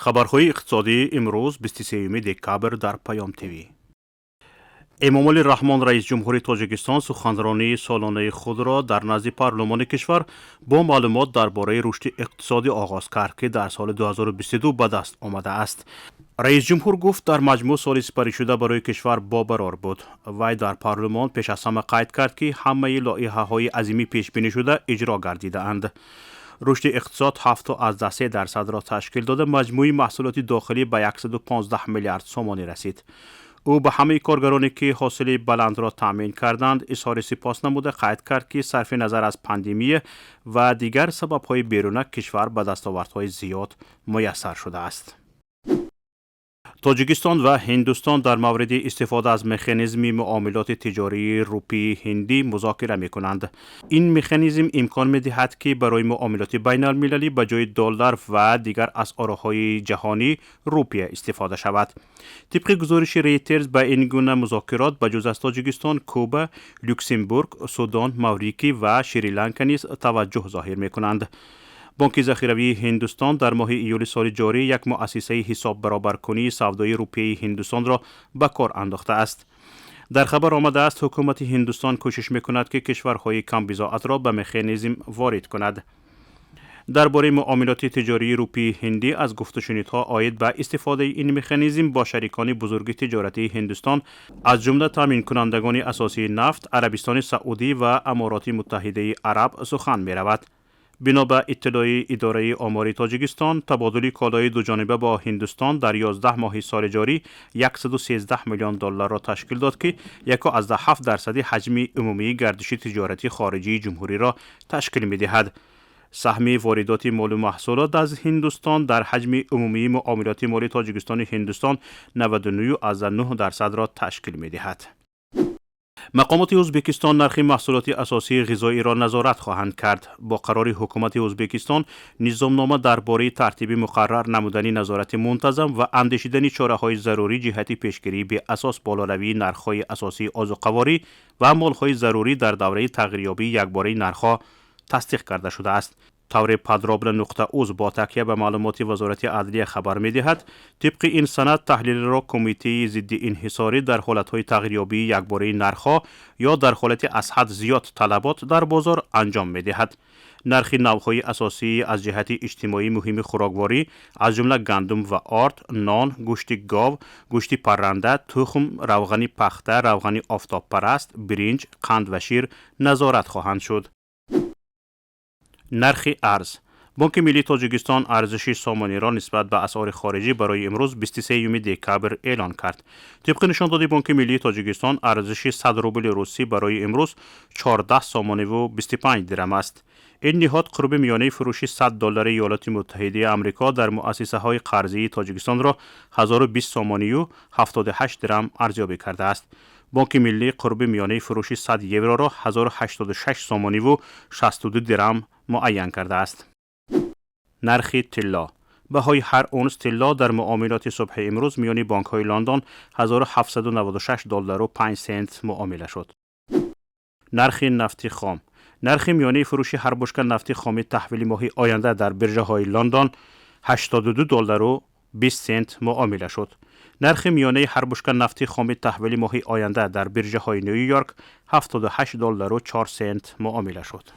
Хабарҳои иқтисодии имрӯз, 23 декабр, дар Паём ТВ. Эмомалӣ Раҳмон, раиси ҷумҳури Тоҷикистон, суханронии солонаи худро дар назди парлумони кишвар бо маълумот дар бораи рушди иқтисодӣ оғоз кард, ки дар соли 2022 ба даст омадааст. Раисҷумҳур гуфт, дар маҷмӯъ соли сипаришуда барои кишвар бобарор буд. Вай дар парлумон пеш аз ҳама қайд кард, ки ҳамаи лоиҳаҳои азимӣ пешбинишуда иҷро гардидаанд. Рушди иқтисод 7,3 дарсадро ташкил дода, маҷмӯи маҳсулоти дохилӣ ба 115 миллиард сомонӣ расид. Ӯ ба ҳамаи коргароне, ки ҳосили баландро таъмин карданд, изҳори сипос намуда, қайд кард, ки сарфи назар аз пандемия ва дигар сабабҳои беруна, кишвар ба дастовардҳои зиёд муяссар шудааст. Тоҷикистон ва Ҳиндустон дар мавриди истифода аз механизми муомилоти тиҷории рупии ҳиндӣ музокира мекунанд. Ин механизм имкон медиҳад, ки барои муомилоти байналмилалӣ ба ҷои доллар ва дигар асъорҳои ҷаҳонӣ рупия истифода шавад. Тибқи гузориши Рейтерс, ба ин гуна музокирот ба ҷуз аз Тоҷикистон, Куба, Люксембург, Судон, Маврикӣ ва Шри-Ланка низ таваҷҷӯҳ зоҳир мекунанд. Бонки захиравии Ҳиндустон дар моҳи июли соли ҷорӣ як муассисаи ҳисоббаробаркунии савдои рупияи Ҳиндустонро ба кор андохтааст. Дар хабар омадааст, ҳукумати Ҳиндустон кӯшиш мекунад, ки кишварҳои камбизоатро ба механизм ворид кунад. Дар бораи муомилоти тиҷории рупии ҳиндӣ аз гуфтушунидҳо оид ба истифодаи ин механизм бо шарикони бузурги тиҷоратии Ҳиндустон, аз ҷумла таъминкунандагони асосии нафт, Арабистони Саудӣ ва Амороти Муттаҳидаи Араб, сухан меравад. Бино ба иттилои Идораи омори Тоҷикистон, табодули колои дуҷониба бо Ҳиндустон дар 11 моҳи соли ҷорӣ 113 миллион долларро ташкил дод, ки 1,7 дарсади ҳаҷми умумии гардиши тиҷорати хориҷии ҷумҳуриро ташкил медиҳад. Саҳми воридоти молу маҳсулот аз Ҳиндустон дар ҳаҷми умумии муомилоти моли Тоҷикистони Ҳиндустон 99,9 дарсадро ташкил медиҳад. Мақомоти Ӯзбекистон нархи маҳсулоти асосии ғизоиро назорат хоҳанд кард. Бо қарори ҳукумати Ӯзбекистон низомнома дар бораи тартиби муқаррар намудани назорати мунтазам ва андешидани чораҳои зарурӣ ҷиҳати пешгирии беасос болоравии нархҳои асосии озуқаворӣ ва молҳои зарурӣ дар давраи тағйирёбии якбораи нархҳо тасдиқ карда шудааст. Тавре Подробно.уз бо такя ба маълумоти Вазорати адлия хабар медиҳад, тибқи ин санад таҳлилро Кумитаи зидди инҳисорӣ дар ҳолатҳои тағйирёбии якбораи нархҳо ё дар ҳолати аз ҳад зиёд талабот дар бозор анҷом медиҳад. Нархи навъҳои асосии аз ҷиҳати иҷтимоӣ муҳими хӯрокворӣ, аз ҷумла гандум ва орд, нон, гӯшти гов, гӯшти парранда, тухм, равғани пахта, равғани офтобпараст, биринҷ, қанд ва шир назорат хоҳанд шуд. Нархи арз. Бонки миллии Тоҷикистон арзиши сомониро нисбат ба асъори хориҷӣ барои имрӯз, 23 декабр, эълон кард. Тибқи нишондоди Бонки миллии Тоҷикистон, арзиши 100 рубли русӣ барои имрӯз 14 сомониву 25 дирам аст. Ин ниҳод қурби миёнаи фурӯши 100 доллари Иёлоти Муттаҳидаи Амрико дар муассисаҳои қарзии Тоҷикистонро 1020 сомонию 78 дирам арзёбӣ кардааст. Бонки миллӣ қурби миёнаи фурӯши 100 евроро 1086 сомониву 62 дирам муайян кардааст. Нархи тилло. Баҳои ҳар унс тилло дар муомилоти субҳи имрӯз миёни бонкҳои Лондон 1796 доллару 5 сент муомила шуд. Нархи нафти хом. Нархи миёнаи фурӯши ҳар бушка нафти хоми таҳвили моҳи оянда дар биржаҳои Лондон 82 доллару 20 сент муомила шуд. Нархи миёнаи ҳар бушка нафти хоми таҳвили моҳи оянда дар биржаҳои Ню Йорк 78 доллару 4 сент муомила шуд.